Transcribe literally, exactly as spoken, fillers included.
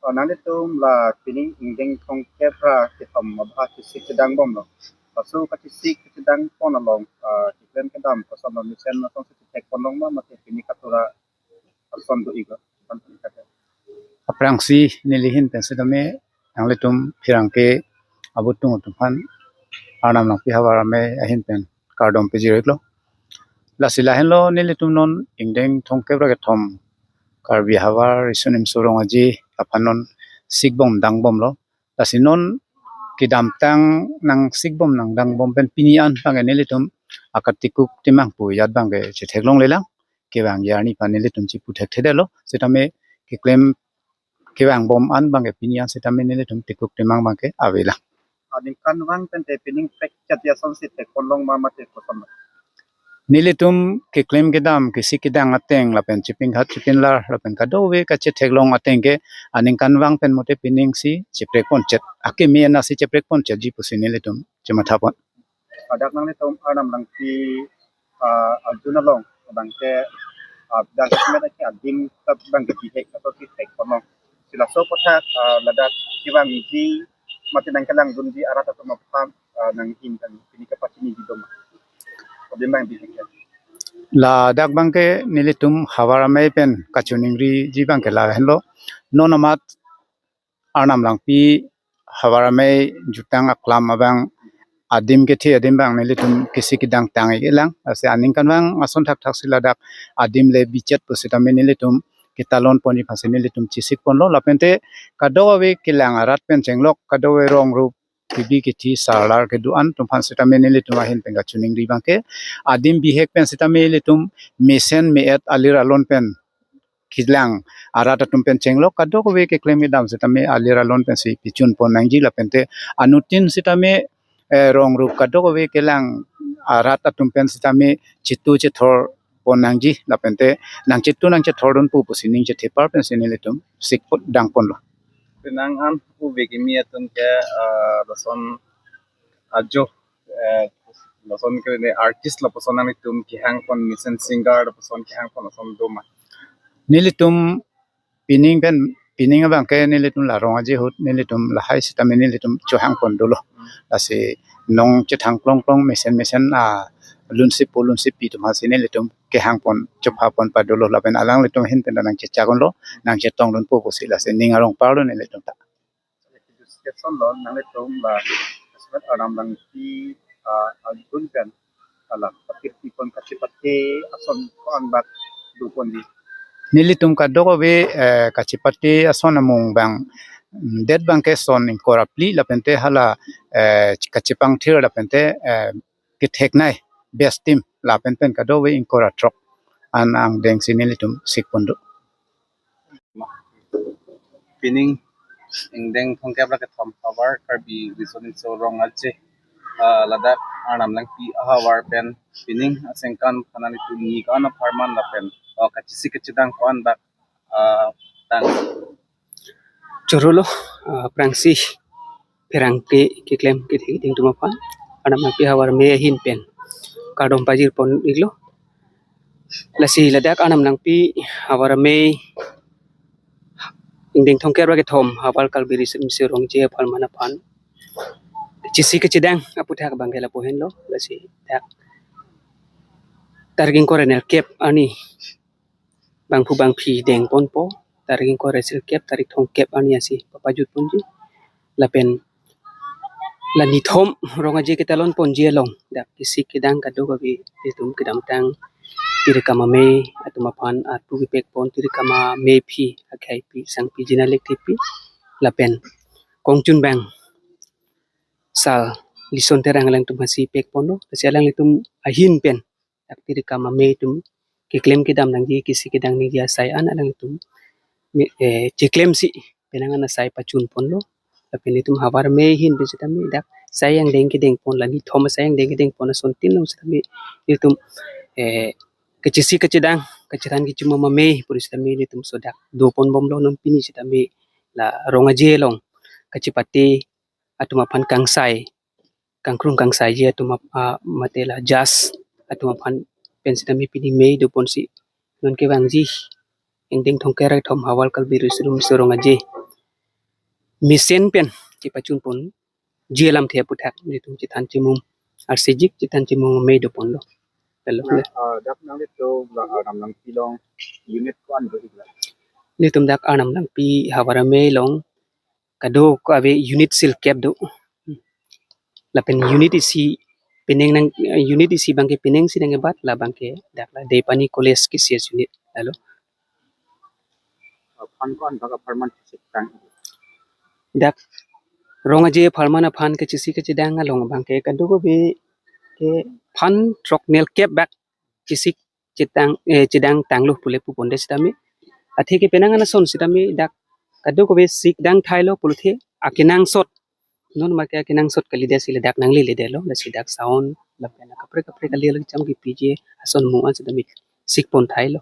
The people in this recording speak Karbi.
Nanglitum la pining ingdeng thomkep ra kethom abha chesik chedang bomlo. Laso kachesik chedang pon along, ah, keklem kedam koson lo, mesen asonsi chethek pon long ma mate pini katura ason do-iklo? Aphrangsi neli ahin pen sitame nanglitum pherangke abutung atum aphan Arnam Langpi Havar Amei ahin pen kardom pajir-iklo. Lasi lahenlo, nelitum non ingdeng thomkep ra kethom Karbi Havar Riso Nimso Rong Aje aphan non sikbom dangbomlo. Lasi non kedamtang nangsikbom nangdangbom pen pini an abangke nelitum akatikuk timang pu ajat abangke chethek longlelang. Kevang arni aphan nelitum chipu thekthedetlo. Sitame keklem kevangbom an abangke pini an sitame nelitum tikuk timang abangke avelang. Aningkanvang pen te pining prekchat asonsi thek pon long ma mate koson lo? Nelitum keklem kedam kesik kedang ateng lapen chepinghat chepinlar lapen kadokave kachethek long ateng ke aningkanvang pen mate pining si cheprek ponchet, akeme anatsi cheprek ponchetji pusi nelitum chematha pon. Ladak nanglitum Arnam Langpi, ah, ajun along abangke, ah, dak met ake adim ta abangke bihek atau si thek pon long. Si laso aputhak, ah, ladak kevangji mate nangkelangdunji arat atum aphan, ah, nanghin kan pini kapachiniji do ma? Adim abang bihek ya. Ladak abangke nelitum Havar Amei pen kachiningriji abangke lahenlo. Non amat Arnam Langpi Havar Amei jutang aklam abang adim kethe adim abang nelitum kesik kedang tang-iklang. Lasi aningkanvang ason thakthaksi ladak adim le bichet pusitame nelitum ketalon ponji aphansi nelitum chesik ponlo. Lapen te kadokave kelang arat pen chenglok, kadokave rong rup kebi kethe sarlar kedo-an atum aphan sitame nelitum ahin pen kachiningri abangke adim bihek pen sitame nelitum mesen me-et alir alon pen kelang arat atum pen chenglok kadokave keklem kedam sitame alir alon pensi pichun pon nangji lapen te anuttin sitame, eh, rong rup kadokave kelang arat atum pen sitame chitu chithor pon nangji lapen te nangchitu nangchithor dunpo pusi ning chethepar pensi nelitum sik pon dang ponlo. Penang an ove kimi atum ke, ah, lason ajo, eh, lason ke ne artist lapuson nanglitum kehang pon, mesen singer lapuson kehang pon ason do ma? Nelitum pining pen, pining abangke nelitum la Rong Aje ahut nelitum lahai sitame nelitum chohang pon dolo. Lasi nong chethang klong klong mesen mesen, ah, lunsi po lunsi pi atum aphansi nelitum kehang pon chopha pon padolo lapen alanglitum ahin pen ta nangchechak unlo, nangchetong dunpo pusi lasi ning arong parlo nelitum ta. Education lo nanglitum ba Asmat Arnam Langpi, ah, agun pen ala patir pi pon kachepate ason ko-an bak do ponji? Nelitum kadokave, eh, kachepate ason amung abang, mm, det abangke son ingkoi ra phli lapen te hala, eh, kachepangthir lapen te, eh, ketheknei best team lapen pen kadokave ingkoi ra throk an angdengsi nelitum sik pon do. Pining ingdeng thomkep ra kethom Havar Karbi Riso Nimso Rong Aje, ah, ladak Arnam Langpi ahavar pen pining asengkan aphan nanglitum nik an apharman lapen, ah, kachesik kachedang ko-an bak, ah, tang. Chorolo, ah, aphrangsi pherangke keklem kethe keding atum aphan Arnam Langpi Havar Amei ahin pen kardom pajir pon-iklo. Lasi ladak Arnam Langpi Havar Amei ingdeng thomkep ra kethom Havar Karbi Riso Nimso Rong Aje apharman aphan chesik kachedang aputhak abangke lapu henlo. Lasi dak tarik ingkoi ra nerkep arni bangphu bangphi deng ponpo, tarik ingkoi ra sirkep, tarik thomkep arni asi papajut ponji. Lapen la nithom Rong Aje ketalon ponji along dak kesik kedang kadokave itum kedamtang Tirikam Amei atum aphan arpu kepek pon, Tirikam Amei aphi, akhei aphi, sangpi Jina Lekthepi lapen kongchun abang Sar Lison Terang alangtum aphansi pek ponlo. Lasi alanglitum ahin pen dak Tirikam Amei atum keklem kedam nangji, kesik kedang nangji asai an alanglitum me-, eh, cheklemsi penang an asai pachun ponlo. Lapen itum Havar Amei ahin pen sitame dak asai angdeng kedeng pon, la nithom asai angdeng kedeng pon asontin along sitame itum, eh, kachesik kachedang, kachethan kachimum amei puri sitame itum so dak do ponbomlo. Non pini sitame la Rong Aje along kachepate atum aphan kangsai, kangkrung kangsaiji atum ap-, ah, mate la judge atum aphan pen sitame pini mei do ponsi non kevangji ingdeng thomkep ra kethom Havar Karbi Riso Nimso Rong Aje mesen pen chepachun ponji alamthe aputhak nelitum chethan chemum, arsijik chethan chemum amei doponlo. Hello. Na, ah, dak nanglitum la Arnam Langpi along unit ko-an do ikla? Nelitum dak Arnam Langpi havar amei along kadokave unit silkep do. Lapen unit isi penang nang, unit isi abangke penang si nangkebat, labangke dak la Deipani College K C S unit. Hello. Ah, aphan ko-an bak apharman chesik tang? Dak rong aje apharman aphan kechesik kechedang along abangke kadokave ke aphan throk nelkep bak chesik chedang, eh, chedang tanglo pule puponde sitame. Athe ke penang anason sitame dak kadokave sik dang thailo pulote akenangsot. Non make akenangsot kalidet si ladak nangleledetlo, lasi dak sound lapen kaprek kaprek kali lagi cham kepiji ason mu-an sitame sik pon thailo.